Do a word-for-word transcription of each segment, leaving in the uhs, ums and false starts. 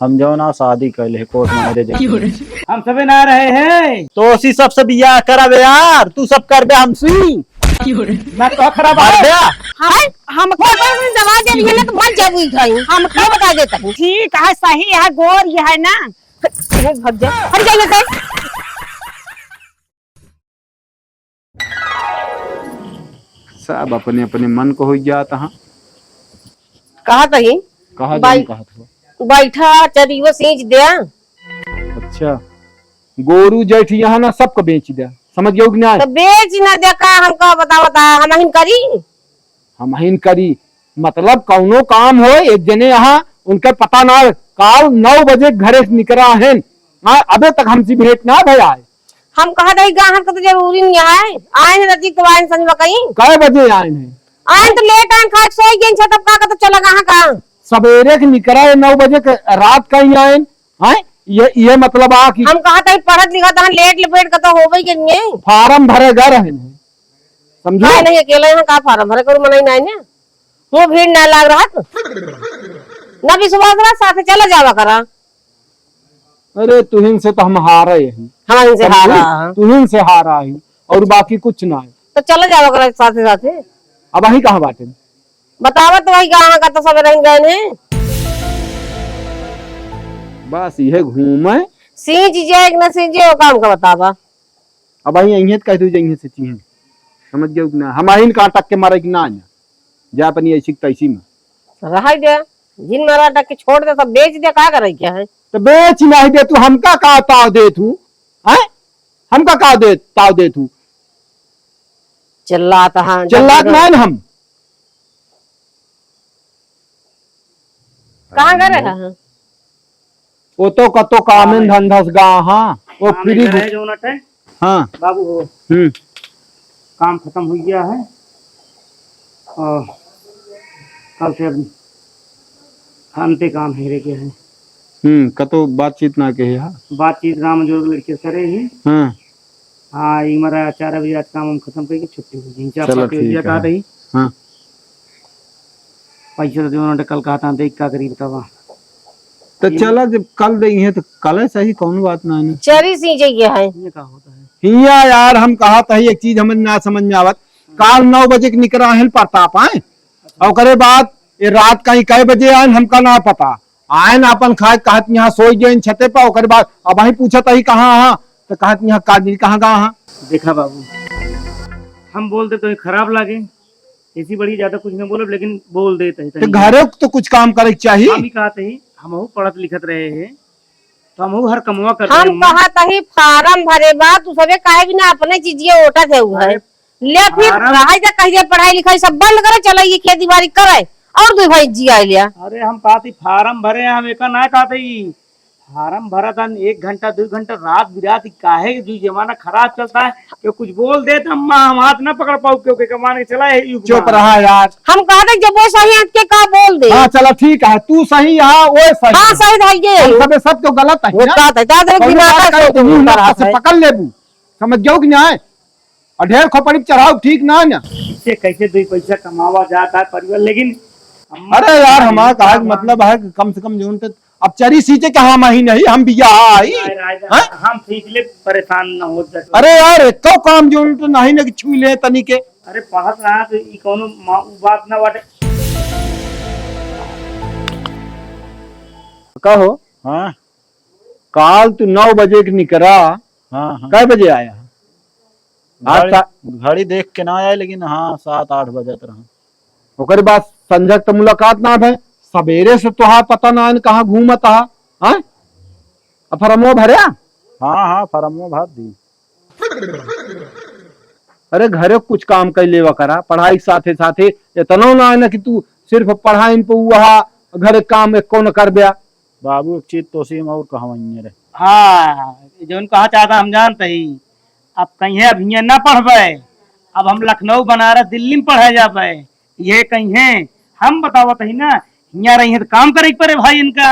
हम जौन आ शादी कैले है, कोर्ट मैरिज। हम सबे ना रहे हैं। तो उसी सबसे बियाह करावे यार, तू सब करबे हमसी। मैं तो खराब मर है। गया। हम, हम कोर्ट में जवाब दे दिए ना तो मर जाबू ही खाई। हम का बता देता हूँ। ठीक है, सही है, गोर ये है ना। भाग जा, हट जाइए सर। सब अपने अपने मन को हो जात हाँ। कहत ही। कहा बाई-, जान कहत हो? बैठा चरियो सींच दे। अच्छा, गोरू जैठ यहाँ ना सबको बेच दे, समझ गयो कि ना? तो बेच ना दे का, हमको बताओ ता, हम हिन करी। हम हिन करी, मतलब कौनो काम हो, एक जने यहाँ उनके पता ना, काल नौ बजे घरे से निकरा है, हाँ, अबे तक हमसे भेंट ना भया है। हम कहा दही गाहक के तो जरूरी नहीं है, आए हैं नजदीक तो आए हैं संजवा कहीं। कै बजे आए हैं? आए तो लेट आए, खा के सोई गए, तब का, का तो चला गाहक का। सवेरे के निकरा है नौ बजे के, रात का ही आए हैं। ये, ये मतलब आ कि हम कहा था पढ़त लिखत हैं, लेट लपेट का तो होबे के नहीं। फार्म भरे गा रहे हैं, समझो? नहीं, नहीं, अकेले यहाँ का फार्म भरे, करू मनाई नहीं ने। वो भीड़ ना लाग रहा तो। ना विश्वास रहा, साथे चला जावा करा। अरे तुहिन से तो हम हारे ही। हम इनसे समझी? हारा है। तुहिन से हारा ही और बाकी कुछ ना है। तो चला जावा करा साथे साथे। अब वही कहाँ बाटे? बतावा तो वही कहाँ का तो सब रह गए ने। बस ये घूमे। सींच जाए कि ना सींच जाए, वो काम का बतावा। अब वही यहीं तो कह दू, यहीं से चीहें। समझ गयो कि ना? हम आइन का अटक के मारे कि ना आना। जा अपनी ऐसी की तैसी में। रहाई दे, जिन मारा अटक के छोड़ दे, सब बेच दे, का करे क्या है? तो बेच नहीं दे, तू हमका का ताव दे तू, हैं? हमका का दे, ताव दे तू? चिल्लात हाँ, चिल्लात जब नहीं हम। कहाँ गए रहे हैं? वो तो कतो कामेन हाँ। धंधा से गा, हाँ, वो काम फ्री इधर घु- है जो ना टे। हाँ। बाबू हो। हम्म। काम खत्म हो गया है और कल से अब अंते काम है रे के है। हम्म, कतो बातचीत ना कहे हा? बातचीत राम जोग लड़के से करे ही। हाँ। हाँ, ई मरा चार बजे आज काम हम खत्म करके छुट्टी हो गई। चार चलो, पाँच बजे ठीक है। कहा रही। हाँ। पैसा तो जो उन्होंने कल कहा था, देख का करी बतावा। तो ये चला, जब कल दे हैं तो कल है सही, कौन बात ना है। चरी सी जइए है। ये का होता है? हिया यार, हम कहा था एक चीज हमें ना समझ में आवत। काल नौ बजे के निकरा है प्रताप आए, और ओकरे बाद ये रात का ही कै बजे आए, हमका ना पता। आए ना अपन खाए, कहत यहाँ सोई गए छते पर, ओकरे बाद अब वहीं पूछत ही कहाँ हाँ, तो कहत यहाँ काजरी कहाँ गा हाँ। देखा बाबू, हम बोल दे तो ये खराब लागे, ऐसी बड़ी ज्यादा कुछ न बोलब, लेकिन बोल देत ही तो तनी। घरे तो कुछ काम करे के चाही। हम ही कहत ही, हमहू पढ़त लिखत रहे हैं, तो हमहू हर कमवा करत हम रहे हैं। कहत ही फार्म भरे बा, तू सबे काहे बिना अपने चीजिए ओटत है उ है। अरे ले फिर फार्म रहाई जा, कहिए पढ़ाई लिखाई सब बंद करे, चला ये खेती बाड़ी करे और दो भाई जी आए लिया। अरे हम कहत ही फार्म भरे, हम एका ना कहत ही। फार्म भरत हन, एक घंटा, दो घंटा, रात बिरात, ई काहे के जो जमाना खराब चलता है, कि कुछ बोल दे तो अम्मा हम हाथ ना पकड़ पाऊ, क्योंकि कमाने चला है युग चुप में। रहा यार। हम कहते जब वो सही है, के का बोल दे? हाँ, चला ठीक है, तू सही है, वो सही हाँ, है। सही है ये। हम सबे सब तो गलत है वो ना। का था, ज्यादा कौनो दिमाग बात का करे तो सोच मुंह उठा ना रहा से है। पकड़ लेबू, समझ जाओ कि नहीं? और ढेर खोपड़ी पे चढ़ाओ, ठीक ना है ना? इससे कैसे दो पैसा कमावा जाता है परिवार, लेकिन अम्मा अरे यार, हमारा कहा कि मतलब है कि कम से कम जो उनके अब चरी सींचे के हम ही नहीं, हम बिया आई। राय, राय, हैं? हम सींच ले, परेशान न हो जाए। अरे यार, एको काम जो तो नहीं ना कि छुई ले तनी के। अरे पढ़त रहा तो ई कौनो मा-, उ बात ना बाटे। कहो। हाँ। काल तू नौ बजे के निकरा, हाँ, हाँ। कै बजे आया? आज घड़ी, का- घड़ी देख के ना आए, लेकिन हाँ, सात आठ बजत रहा। ओकरे बाद संझा के तो मुलाकात ना भय, सबेरे से तोहार पता ना है कहाँ घूमत हा, हाँ? अब फरमो भरे? हाँ, हाँ, फरमो भर दी। अरे घरे कुछ काम कर लेवा करा, पढ़ाई के साथे साथे इतना ना है ना कि तू सिर्फ पढ़ाई पे हुआ, घर काम एक कौन कर ब्या। बाबू, एक चीज तो सी हम और कहवाइए रे। हाँ, जौन कहा चाहता हम जानते ही। अब कहीं अब हियाँ ना पढ़बे, अब हम लखनऊ, बनारस, दिल्ली में पढ़े जाबे। ये कहीं है, हम बतावत ही ना, हियाँ रही है तो काम करे के पड़े भाई इनका,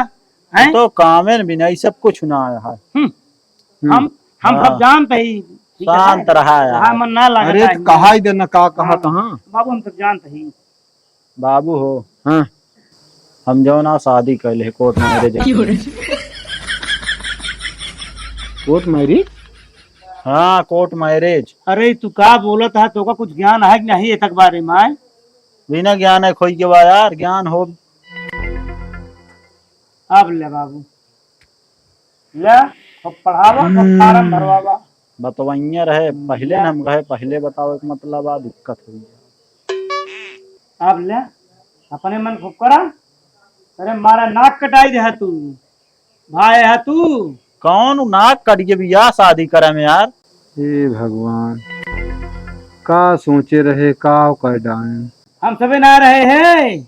हैं? तो कामे न बिना, ई सब कुछ ना आया है। हम्म। हम्म। हम, हम सब हाँ। जानते ही, ठीक है? शांत रहा यार। हाँ, मन ना लगा अरे, था तो हियाँ। कहा ही देना, का कहा हाँ। तो, हाँ। बाबू, हम सब जानते ही। बाबू हो। हाँ। हम जौन आ शादी कैले है कोर्ट मैरिज। कोर्ट मैरिज? हाँ, कोर्ट मैरिज। अरे, तू का बोलत है? तोका कुछ ज्ञान है कि नहीं एतक बारे में? बिना ज्ञान है खोई के बा यार, ज्ञान हो। अब ले बाबू, ले, अब पढ़ावा, अब फार्म भरवावा। बतवइया रहे, पहिले न हम कहे, पहिले बतावे के मतलब आ, दिक्कत हुई। अब ले, अपने मन फुकरा, अरे मारा नाक कटाई दे है तू, भाई है तू। कौन नाक कट के बियाह शादी करे में यार? हे भगवान, का सोचे रहे, का कर डाएं। हम सबे ना रहे हैं।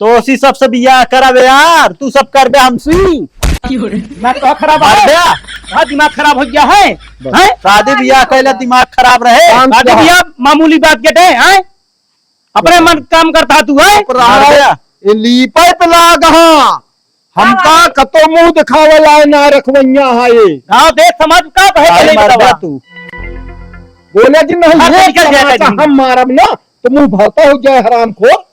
तो उसी सबसे बियाह करावे यार, तू सब करबे हमसी। दिमाग तो खराब है। हाँ, दिमाग खराब हो गया है। बस। हैं? शादी बियाह कैला दिमाग खराब रहे। शादी बियाह मामूली बात के है, हैं? अपने मन काम करता तू है। चुप रहा। ये लीपे पे लाग, हाँ। हमका कतो मुंह दिखावे लाए ना रखवैया है ये। हाँ, देख समाज का कहे चले मर गया तू। बोले कि नहीं, ये निकल जाएगा तमाचा हम मारब ना, तो मुंह भरता हो जाए हरामखोर।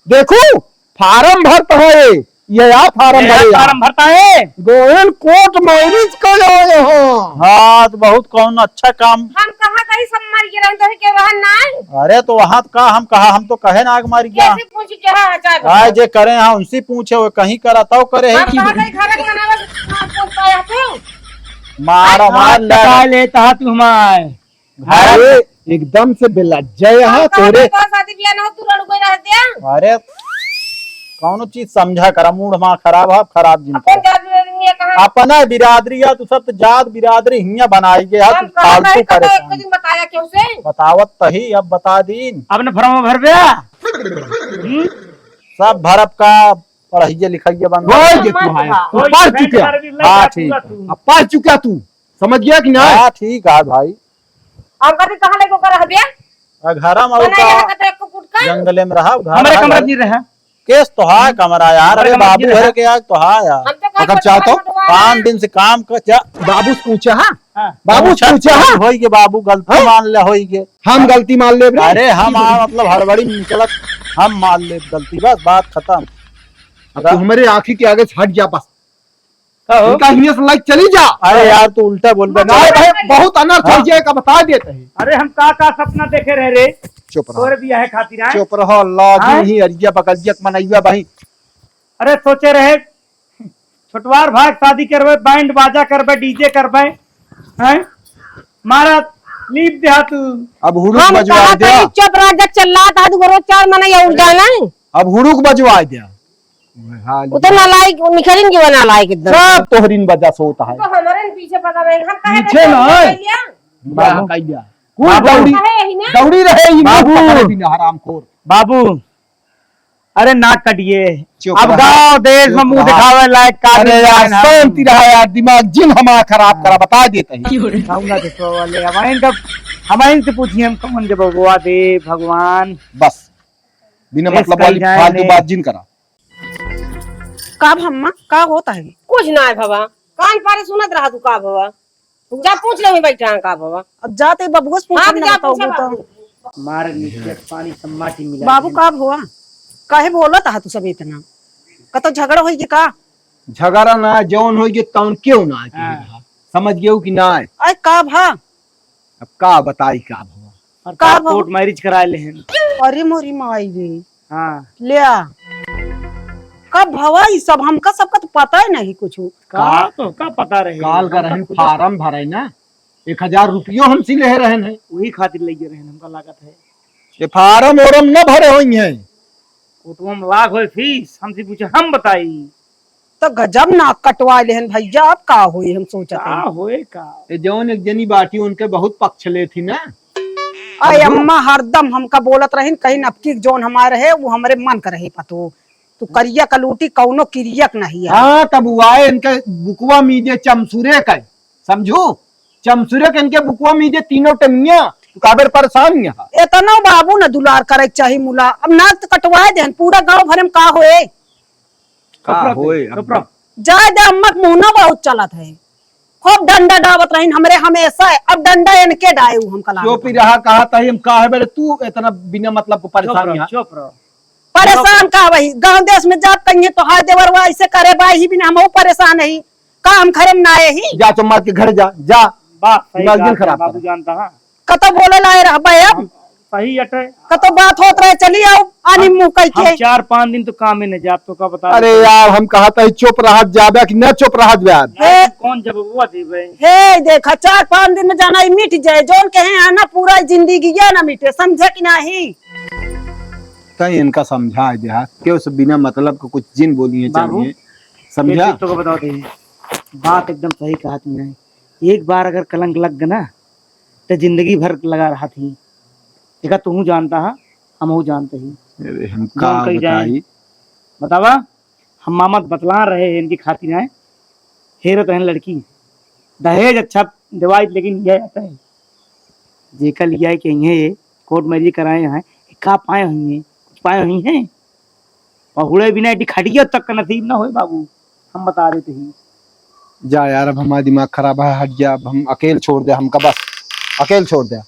देखू, फार्म भरता है ये, ये या फार्म ये भरे या। फार्म भरता है। गोयन कोर्ट मैरिज कर रहे हैं। हाँ, तो बहुत कौन अच्छा काम। हम कहाँ कहीं सब मर गए रहन, तो के रहन ना। अरे, तो वहाँ का हम कहा, हम तो कहे ना आग मार गया। कैसे पूछ के हाँ, अच्छा आए जे करे हैं, उनसे पूछे, वो कहीं करा, तब करे है हम कि कहाँ कहीं घर के बनावल, हाँ, पूछ पाया तू? मार, हाँ, मार ले। टका लेता तू हमारे। अरे, एकदम से बेलज्जा यहाँ तोरे। तो शादी बियाह ना हो, तू लड़ुए रह दिया। अरे, कौनो चीज समझा करा, मूड हमार खराब है, खराब जिन अपन कर। जात बिरादरी है कहाँ? अपना बिरादरी है, तू सब तो जात बिरादरी हियाँ बनाई गया, हम तू कहाँ फालतू गए, कब परेशान। एक दिन बताया क्यों से? बतावत तही, अब बता दीन। अब न फॉर्म भर बे। हम्म? सब भरब का, पढ़ाइए लिखाइए बंद। होई जे तू है, तू पढ़ चुका। हाँ, ठीक। अब पढ़ चुका तू, समझ गया कि ना? हाँ, ठीक है भाई। अब कभी कहाँ लेके ओकर रहबे? आ, घरा में बनाए का रखत रहे कुकुर का? जंगले में रहा, घर हमरे है, कमरा घर। नहीं रहा। केस तो है कमरा यार, हमरे अरे कमरा बाबू नहीं है रहा। के यार तो है यार। हम तो अगर चाहतो, पाँच दिन से काम कर जा। बाबू से पूछा, हाँ? हाँ। बाबू से पूछा, पूछा, हाँ? होई के बाबू गलती हाँ? मान ले, होई के। हम गलती मान लेब रे। अरे हम आ, मतलब हड़बड़ी में निकलत, हम मान लेब गलती, बस बात खत्म। अब तू हमरे आँखी के आगे से हट जा बस। का हो? इनका हियां से लाइक चली जा। अरे यार, तू उल्टा बोल बे। नहीं भाई, बहुत अनर्थ हो जाए का बता देते हैं। अरे, हम का, का सपना देखे रहे रे? चुप रहो। तोरे बियाह खातिर आए? चुप रहो, लागी हाँ? ही अरिया बगलिया के मनैया भाई। अरे, सोचे रहे, छोटवार भाई के शादी करबे, बैंड बाजा करबे, डीजे करबे, हैं? मारा लीप दे तू। अब हुड़ुक हम बजवा कहा दे। कहीं चुप रह जा, चिल्लात हाथ गोरो चार मनैया उड़ जाए ना। अब हुड़ुक बजवा दे। हाल उ तो नालायक, निकरिन के बा नालायक एकदम। सब तोहरिन वजह से होता है। तो हमारे न पीछे पता नहीं, हम कहे पीछे थे ना है। कह लिया। बाबू। कह लिया। कौन बाबू। दौड़ी, कहे यही ना। दौड़ी रहे ही बाबू। मुंह पकड़े बिना हरामखोर। बाबू, अरे ना कटिए। चुप अब रहा। गाँव देश में चुप मुंह रहा। दिखावे लायक का अरे नहीं यार, है ना। शांति रहा यार, दिमाग जिन हमारा खराब करा, बता देते हैं। कहूँगा तो सो वाले, अब इनका, हम इनसे पूछिए, हम कौन दे बबुआ दे भगवान। बस, बिना ऐस मतलब कही वाली जाए फालतू ने। बात जिन करा। का भम्मा, का होत है? कुछ ना है भवा, कान पारे सुनत रहा तू का भवा। जा पूछ ले, बैठा है का भवा। अब जाते बबुआ से पूछब हाँ, ना जा बताओ पूछे तो। बाबू। मार नीचे पानी सब माटी मिला बाबू दे। का भवा, काहे बोलत है तू सब इतना? कतो झगड़ा होई के का? झगड़ा ना, जौन होई के तौन क्यों ना आके हाँ। रहा। समझ गयो कि ना? अरे का भा? अब का बताई का भवा? और का का भवा? कोर्ट मैरिज करा ले हैं। अरे मोरी माई रे। हाँ। ले आ। कब भवा ई सब? हमका सबका तो पता ही नहीं कुछ। का का? तो का पता रहे? काल का हमका रहन खुदा फार्म भरे ना, एक हजार रुपयो हमसे ले रहन है। वही खातिर ले रहन, हमका लागत है। ये फार्म ओरम न भरे होई हैं। कोर्टवा में लाख होए फीस, हमसे पूछे, हम बताई। तो गजब नाक कटवा लेहन भैया, अब का होई, हम सोचत का हई। होए का? ये जौन एक जनी बाटी, उनके बहुत पक्ष ले थी ना। अरे अम्मा हरदम हमका बोलत रहिन, कहीं नपकी जौन हमारे रहे, वो हमरे मन का रहे पतो। तू करिया कलूटी कौनो किरियक नहीं है। हाँ, तब वो आए, इनके बुकवा मीजे चमसुरे का, समझू? चमसुरे के इनके बुकवा मीजे तीनों टंगिया, तू काबर परेशान यहाँ? इतना बाबू न दुलार करे के चाही मुला, अब नाक तो कटवाए देहन, पूरा गांव भरे में का होए? का चुप रह तू, होए, चुप अब रह। जाए दे, अम्मा के मुंह ना बहुत चलत है। खूब डंडा डावत रहिन हमरे हमेशा, अब डंडा इनके डाए उ हमका लागत चुप ही है। रहा, कहा था हम काहे बेरे तू इतना बिना मतलब को चुप परेशान रह, यहाँ? चुप रह। परेशान का वही गाँव देश में जात कहीं तो हाय देवरवा ऐसे करे बा, ही बिना हमहू परेशान ही। का हम घरे में ना आए ही? जा चुप मार के घर जा, जा। बात सही दिमाग कहा जिन खराब बाबू कर। जानता है। कतो बोले लाए रहबे अब? हाँ, सही अटे। कतो बात होत रहे, चली आओ, आनी हम, मुँह कह हम के। चार पाँच दिन तो काम में नहीं जात, तो का बता अरे दे। यार, हम कहत ही चुप रहत जाबे कि न चुप रहत जाबे? हे। कौन जब वो देबे? हे, देखा, चार पाँच दिन में जाना ही मिट जाए, जौन कहे है ना, पूरा जिंदगी ये ना मिटे, समझे कि नहीं? कहीं इनका समझा दे, हाँ, क्यों सब बिना मतलब के कुछ जिन बोली है, बाबू, चलिए, समझा? एक चीज तो को बताओ, बात एकदम सही कहा तुमने। एक बार अगर कलंक लग गया ना, तो जिंदगी भर लगा रहा थी। देखा, तू जानता है, हम जानते ही। अरे, हम जौन का कही जाए। बताई? बतावा, हम मामा बतला रहे हैं इनकी खातिर आए। हेरत हैं लड़की, दहेज अच्छा देवाई, लेकिन यह आता है, जेका लिया है कि इन्हें ये कोर्ट मैरिज कराए हैं, का पाए हुई हैं, कुछ पाए हुई हैं? पहुड़े बिना एटी खटिया तक का नसीब ना होए बाबू, हम बता देते ही। जा यार, अब हमारा दिमाग खराब है, हट जा, अब हम अकेल छोड़ दे, हमका बस अकेल छोड़ दे।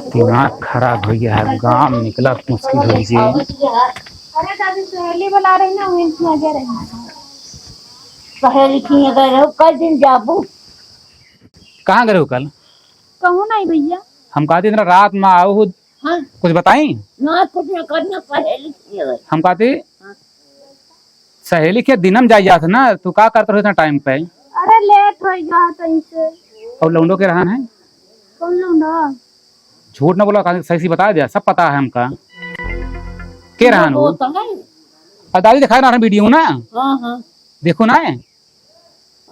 दिमाग खराब हो गया है, गाँव में निकला मुश्किल हो गया। अरे दादी, सहेली बुला रही ना, वहीं से आ गया रही। सहेली की अगर हो, कल दिन जाबू। कहाँ गए हो कल? कहूँ नहीं भैया। हम कहते इतना रात में आओ हो, हाँ। कुछ बताई? ना, कुछ ना करना, सहेली की है। हम कहते हाँ। सहेली के दिनम जाई जात ना, तू का करत रहो इतना टाइम पे? अरे लेट हो गया तहीं से। और लौंडो के रहन है? कौन लौंडा? झूठ ना बोला, सही से बता दे, सब पता है हमका। के रहन हो? वो तो है। और दादी दिखाए ना वीडियो ना? हाँ, हाँ। देखो ना।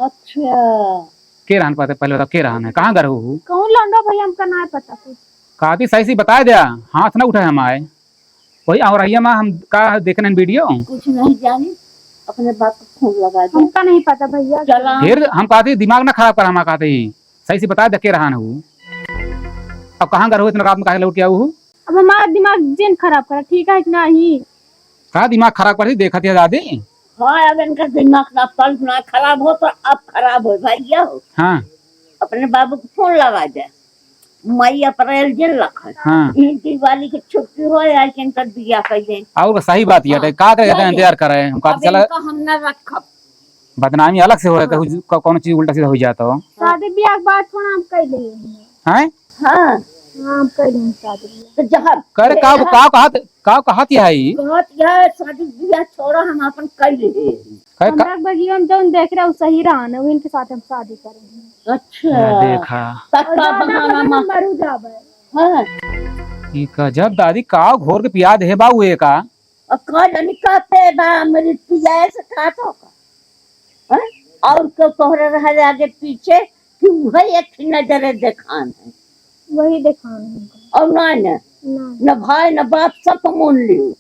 अच्छा। के रहन पता, पहले बताओ, के रहन है? कहाँ घर हो? कौन लौंडा भैया, हमका ना पता कुछ। काती सही से बता दे, हाथ ना उठाए हम आए। वही औरैया में हम का देखने हैं वीडियो। कुछ नहीं जानी, अपने बाप को फोन लगा दे। हमका नहीं पता भैया। चला। फिर हम कहते दिमाग ना खराब कर, हम कहते ही सही से बता दे के रहन हो। अब कहाँ घर हो इतना रात में काहे लौट के आऊ हो? अब हमारा दिमाग जिन खराब करा, ठीक है कि नहीं? का दिमाग खराब कर दी, देखत है दादी? हाँ, अब इनका दिमाग ना, कल ना खराब हो तो अब खराब हो भैया हो। हाँ। अपने बाबू को फोन लगा दे। मई अप्रैल जिन लखन। हाँ। ई दिवाली के छुट्टी हो यार, कि इनकर बियाह कर दे। और सही बात ये हाँ। है, का करे इतना चलो। इंतजार करे, हम कहते अब चला इनका हम ना रखब। बदनामी अलग से हो रहा था, हाँ। कुछ क-, कौनो चीज उल्टा सीधा हो जाता हो। शादी बियाह के बाद थोड़ा हम कर लेंगे। हैं? हाँ। हाँ, हम कर लेंगे शादी बियाह। तो जहाँ करे का, का कहत, का कहत है ई? कहत है शादी बियाह छोड़ा, हम अपन कर लेंगे। करे का? हमरा बगिया में जौन देख रहे, उ सही रहा ना, उनके साथ हम शादी करेंगे। अच्छा। ये देखा। तब और का ज्यादा बहाना बोले मा- ना, मरू जाबे। हाँ। ई गजब दादी, का घोर के पिया दे बा उहे का? और का जानी का पे बा, अमृत पियाए से खात हो का? हाँ? और को तोहरे रह आगे पीछे कि उहे एक ही नजरे देखान है। वही देखान है। और ना, ना। ना। न भाई, न बाप, सब मोल लियो।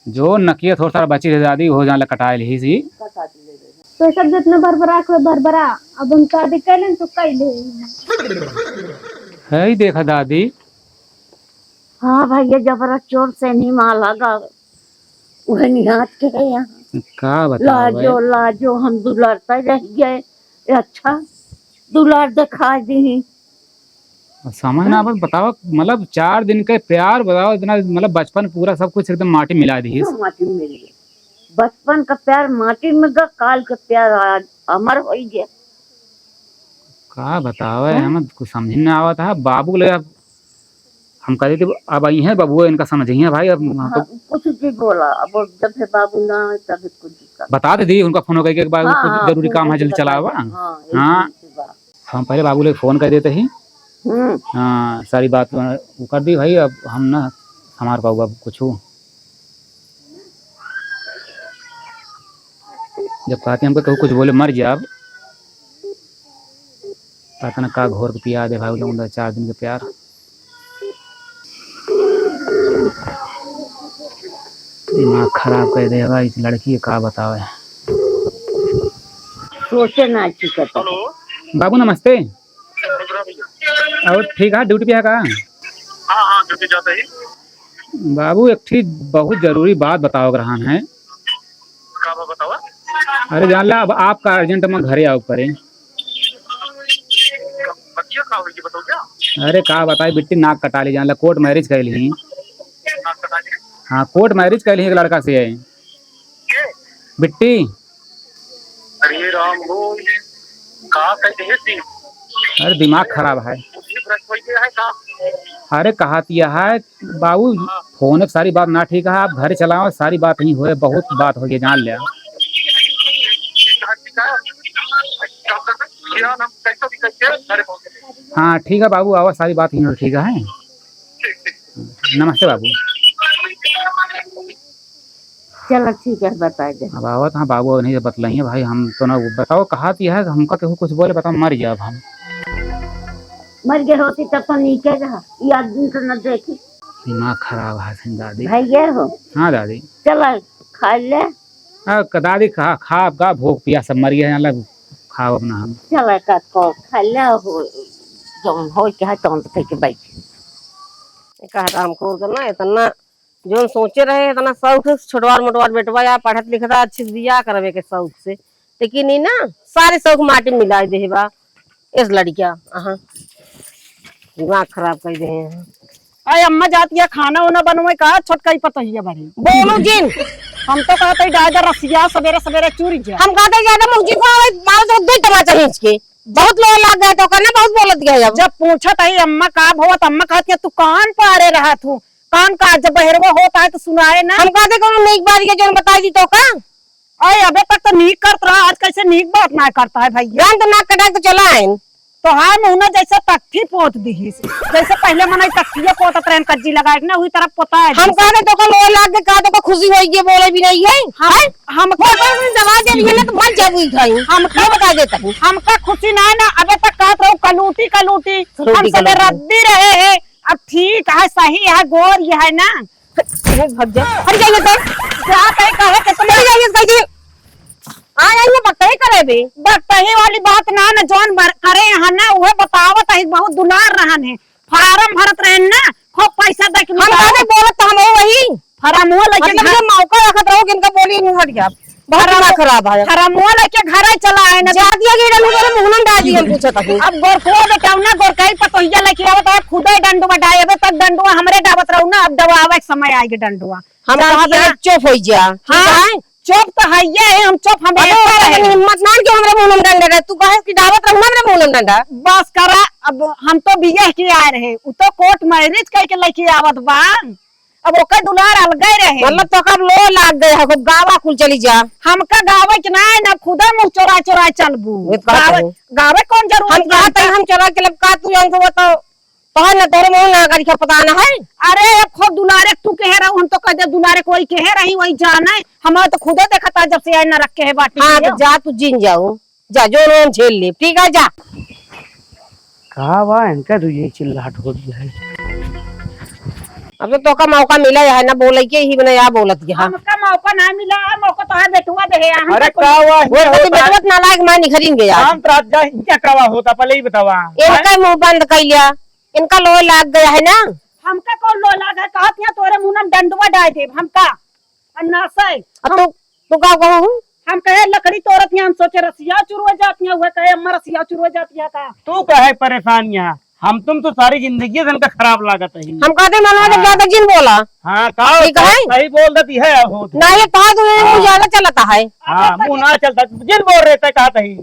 जो नकिया थोड़ा सा बची रहे दादी, हो जान ला कटाए लिही सी। तो सब जितना भरभरा के भरभरा, अब हम शादी कर लें तो कर ले। है ही देखा दादी। हाँ भैया, जबरा चोर से नहीं माला गा, वह निहात के है यहाँ। का बताओ लाजो, भाई? लाजो, हम दुलरते रह गए। ए, अच्छा, दुलार दिखा दी। समझ ना, बस बताओ, मतलब, चार दिन के प्यार, बताओ, इतना, मतलब, बचपन पूरा सब कुछ एकदम माटी मिला दी। हाँ, माटी में मिल गया। बचपन का प्यार माटी में गा, काल का प्यार आज अमर हो गया। का बतावे, हाँ? हमें कुछ समझ में ना आवत है। बाबू ले अब हम कहते थे, अब आई हैं बबुआ, इनका समझ ही है भाई, अब हम तो हाँ, कुछ भी बोला, अब जब से बाबू ना आए, तब कुछ भी कर। बता दे दी, उनका फोन हो गया कि एक बार हाँ, कुछ हाँ, जरूरी फोन काम है, करके जल्दी बता चलावा। दे। हाँ, एक हाँ। दिन की बात। हम पहले बाबू ले फोन कर देते ही। हम्म। हाँ, सारी बात वो कर दी भाई, अब हम ना संभार पाऊँ अब कुछ। जब कहते हमको कहू कुछ बोले मर जाब, पता ना का घोर के पिया दे भाई, उनका चार दिन के प्यार। दिमाग खराब कर दे भाई, इस लड़की के का बतावे। सोचे ना चुका था। हेलो। बाबू नमस्ते। और ठीक है, ड्यूटी पे है का? हाँ, हाँ, ड्यूटी जाता ही। बाबू, एक ठे बहुत जरूरी बात बतावे के रहन है। का बा बतावा? अरे जान ला, अब आपका अर्जेंट में घरे आवे पड़े। बतिया का होई, बताओ क्या? अरे का बताई, बिट्टी नाक कटा ली, जान ला, कोर्ट मैरिज कर ली। हाँ, कोर्ट मैरिज कइली एक लड़का से है। के? बिट्टी। अरे राम हो, का कह दिए थी? अरे दिमाग खराब है। बुद्धि भ्रष्ट हो गया है का? अरे कहा तो यह है बाबू, हाँ। फोन पे सारी बात ना ठीक है, आप घर चलाओ, सारी बात नहीं होए, बहुत बात हो गई, जान लिया। ठीक है, ठीक है। डॉक्टर से ज्ञान हम कैसे भी करके घर पहुंचे। हाँ ठीक है बाबू, आओ, सारी बात नहीं ठीक है। ठीक, ठीक। नमस्ते बाबू। चलो ठीक है, बता दे। अब आवत हाँ बाबू, नहीं बतलाइए भाई, हम तो ना बताओ कहा तो यह है, हमका केहू कुछ बोले, बताओ मर गया अब हम। मर गए होती तब तो नीके रहा, ये आदमी तो न देखी। दिमाग खराब है सिंह दादी। भैया हो। हाँ दादी। चलो खा ले। हाँ, क-, दादी खा, खा, का भूख पिया सब मर गया है, अलग खाओ अपना हम। चलो का को खा ले हो, जौन हो के है तौन तो कह के बैठ। एक हरामखोर का ना इतना जौन सोचे रहे, इतना शौक से छोटवार मोटवार बेटवा या पढ़त लिखत है, अच्छे से बियाह करवे के शौक से, लेकिन ई ना सारे शौक माटी में मिलाइ देहे बा। इस लड़किया, अहाँ, दिमाग खराब कर देहे हैं। अरे अम्मा जातिया खाना ओना बनवे का छोटका ही पतोहिया बड़ी। बोलू जिन। हम तो कहते ही डायदा रसिया सबेरे सबेरे चूरी जा। हम कहते ज्यादा मुंह जी को आवे, मारो तो दो तमाचा खींच के। बहुत लोग लाग गए तो करना, बहुत बोलत गए अब। जब पूछत है अम्मा का भवत, अम्मा कहत है, "तू कान पारे रहा तू, कान का जब बहरवा होता है तो सुनाए ना।" हम कहते कोनो नीक बात के जौन बताई दी तो का? अरे अबे तक तो नीक करत रहा, आज कैसे नीक बात ना करता है भैया? जान तो नाक कटा के चला आइन। तो हाँ मुहना जैसे तख्ती पोत दिहिस, जैसे पहले मनई तख्तिया पोतत रहन कज्जी लगाए के ना, वही तरह पोता है हम जैसे। कहते तो का लोग लाग के का तो का खुशी होई के बोले भी नहीं है। हम, हैं? हम फोटो में दबा दे रही है ना तो मर जाबू ही खाई। हम ये बता देता हूँ। हमका खुशी ना है ना, अबे तक कहत रहो कलूटी कलूटी, कलूटी, हम सबे कलूटी। रद्दी रहे हैं। अब ठीक है, सही है, गोर ये है ना। अरे भग जा, हट जाइए तो। जा कहे, कहे के तुम चली जाइए, कह दी। आ जाइए, बकई करे बे। बकई वाली बात ना, ना जौन बर-, करे यहाँ ना, उहे बतावत है, बहुत दुलार रहन है। फार्म भरत रहन ना, खूब पैसा दे के हम निकाल। काहे बोलत तो हम हो वही। फार्मवा लेके एकदम घर ये मौका रखत रहो कि इनका बोली नहीं हट गया। बहुत दिमाग खराब है। फार्मवा लेके घरे चला आए ना। जा दिया कि डंडू मेरे मुंह में डाल दिया, हम पूछत हूँ। अब गोरखवा बेटा ना, गोरखई पतोहिया लेके आवत है, खुदे डंडुआ डाए, अबे तक डंडुआ हमरे डावत रहू ना, अब डबावे के समय आएगी डंडुआ। हम जा कहा दिया। पहले चुप हो जा, ठीक हाँ, है? चुप तो है ये है, हम चुप हम अबे ऐसे ओकर रहे। हिम्मत ना कि हमरे मुंह में डंडा रहे, तू कहे कि डावत रहू ना हमरे मुंह में डंडा। बस करा, अब हम तो बियाह के आए रहे, उ तो कोर्ट मैरिज करके लेके आवत बा। अब ओकर दुलार अलगे रहे। मतलब तो कब लो लाग गए हो, खूब गावा कुल चली जा। हमका गावे के ना है, ना खुदे मुंह चोरा चोरा चलबू। ये तो कहत गावे, हूँ। गावे कौन जरूरत हम है कहत हमका? हई, हम चोरा के लब का तू जान तो बताओ। तोहर ना तोहरे मुंह ना करी का पता ना है। अरे, एक खूब दुलारे तू कहे रहू, हम तो कह दे दुलारे कोई कहे रही, वही जाने। हमारे तो खुदे देखता जब से आई ना रखे है बाटी हाँ, में। तो जा तू जिन जाऊ। जा, जो रोन झेल ले, ठीक है, जा। का बा, इनका तो ये चिल्लाहट हो गया है। अब तो तोका मौका मिला है ना, बोले के ही बना या बोलत के, हाँ। हमका मौका ना मिला, मौका तो है बेटुआ दे है, हमका अरे कोई का हुआ? वो तो ये बेटुआ नालायक माँ निखरिन गया। शांत रह जा, इनका का हुआ होता, पहले ही बतावा। इनका मुंह बंद कर लिया, इनका लोय लाग गया है ना। हमका कौन लोय लाग है? कहत यहाँ तोरे मुंह में डंडुआ डाल देब, हमका। और ना से अब हम तू तू का कहू? हम कहे लकड़ी तोरत हियाँ, हम सोचे रसिया चुरवे जात हियाँ, उहे कहे अम्मा रसिया चुरवे जात हियाँ का? तू काहे परेशान यहाँ? हम तुम तो सारी जिंदगी से हमका खराब लागत है। हम कहते मनवा के हाँ। ज्यादा जिन बोला। हाँ, का ठीक है? सही बोल देती है, हो तो। ना ये कहा तो ये हाँ। मुँह ज्यादा चलता है। हाँ, मुँह ना चलता, जिन बोल रहे थे, कहा तही।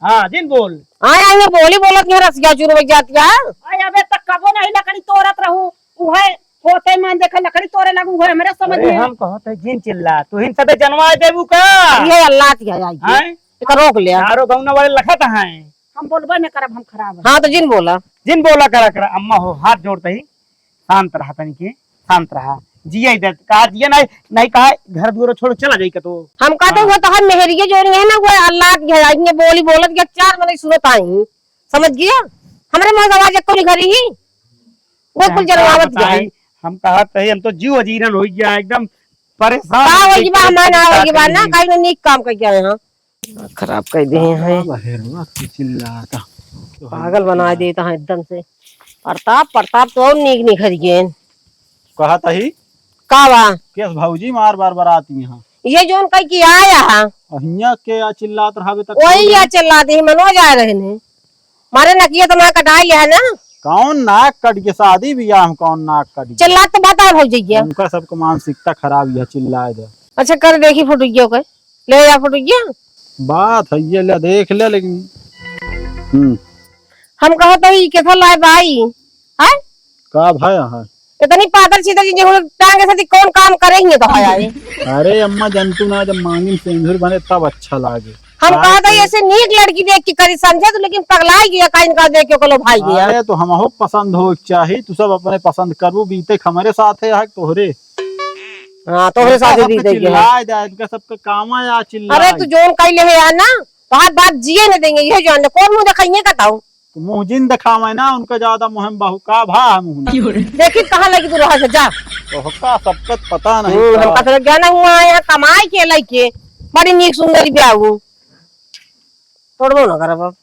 हाँ, जिन बोल। हाँ, यहाँ बोली बोलत यहाँ रसिया चुरवे जात हियाँ। अरे अबे तक कबो नहीं लकड़ी तोरत रहू, उहे होते मन देखे लकड़ी तोरे लगू, उहे हमरे समझ अरे में। हम कहत है जिन चिल्ला, तू हिन सबे जनवा देबू का? ये अल्लाह की है, आई। हैं? एक रोक ले। चारों गौना वाले लखत हैं। हम बोलबे न करब, हम खराब है। हाँ, तो जिन बोला। जिन बोला करा, करा। अम्मा हो, हाथ जोड़ते ही शांत रहा तनी के, शांत रहा। जिया इधर, कहा जिया नहीं, नहीं कहा घर दुआर छोड़ चला जाई का तो। हम कहते हाँ। हुआ तो हम मेहरिये जोड़ी है ना, वो अल्लाह की है, आई बोली बोलत के चार मने सुनत आई। समझ गया? हमरे मुँह आवाज एको नहीं घरी ही। वो कुल हम का जनवावत गया है। बताई, हम कहत है, हम तो जीव अजीरन हो गया, एकदम परेशान का हो होई गया, बा, हमार ना का होई बा, ना करी? काई ना नीक काम कर गया है, हाँ। खराब कर दे हैं। का बा हेरवा की चिल्लाता? पागल बना देता है एकदम से। प्रताप, प्रताप तो और नीक निखर गए। कहत ही? का बा? केस भौजी मार बार बार आती हैं। ये जोन कह के आया है। अहिया के आ चिल्लात रहावे तक वही कौन या चिल्ला दे, मनोज आए रहे ने। मारे नकिया तो मैं कटाई लिया है ना। कौन नाक कट गया? शादी बियाह में कौन नाक कट गया? चिल्ला तो बता भौजैया। उनका सबके मानसिकता खराब, यह चिल्लाए दे। अच्छा, कर देखी फोटो ये, ओके, ले जा फोटो ये। बात है ये, ले देख ले, लेकिन हम्म। हम कहत हई, ई केथा लाए बाई, हैं? का भाई है? इतनी पातर छीतर जी, जेहू टांगे साथी कौन काम करे ही तो है आए। अरे अम्मा, जनतू ना, जब मांगी में सेंदूर बने तब अच्छा लागे। हम बात कहत हई, है। ऐसे नीक लड़की देख के करी समझे तो, लेकिन पगलाई गया का इनका देख के, ओकलो भाई गया। अरे तो हमहू पसंद हो चाही, तू सब अपने पसंद करबू, बीते हमरे साथ है, तोहरे। हाँ, तोहरे इनका साथ सबके बीते गया। चिल्लाए जाए, इनका सबके कामा या चिल्लाए। अरे तू जोन कइले है यार ना, तोहार बाप जिए न देंगे, ये जान ले, कौन मुंह देखाइए का ताऊ? तो मुंह जिन देखावे ना, उनका ज्यादा मुंह में बहू का भा है मुंह में। देखी कहाँ लगी तू रहा से, जा। तो होका सबका पता नहीं हम्म, का। हमका तो ज्ञान हुआ है, यहाँ कमाई के लइके, बड़ी नीक सुंदर ब्याहू। तोड़बो ना करब अब।